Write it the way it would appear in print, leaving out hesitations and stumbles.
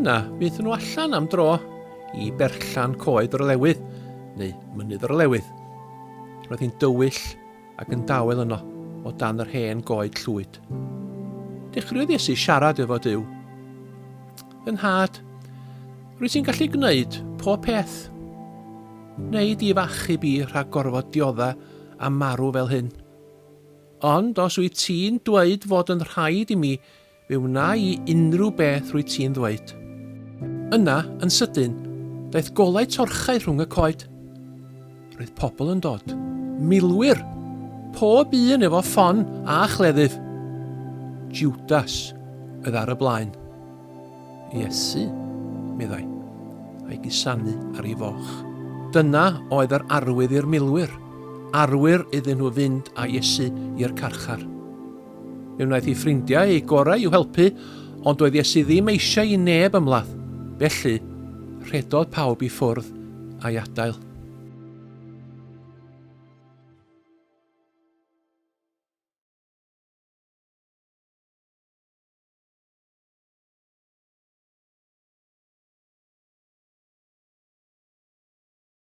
Yna, fe aethon nhw allan am dro i berllan coed yr olewydd, neu mynydd yr olewydd. Roedd hi'n dywyll ac yn dawel yno, o dan yr hen goed llwyd. Dechreuodd Iesu siarad efo Duw. Fy nhad, rwyt ti'n gallu gwneud pob peth. Neu di f'achub i rhag gorfod diodda a marw fel hyn. Ond os wyt ti'n dweud fod yn rhaid i mi Fe wna i unrhyw beth rwyt ti'n ddweud. Yna, yn sydyn, daeth golau torchau rhwng y coed. Roedd pobl yn dod. Milwyr! Pob un efo ffon a chleddyf. Judas oedd ar y blaen. Iesu, meddai, a'i gusanu ar ei foch. Dyna oedd yr arwydd i'r milwyr, arwyr iddyn nhw fynd â Iesu i'r carchar. Fe wnaeth ei ffrindiau eu gorau i'w helpu, ond doedd Iesu ddim eisiau i neb ymladd. Felly, rhedodd pawb i ffwrdd a'i adael.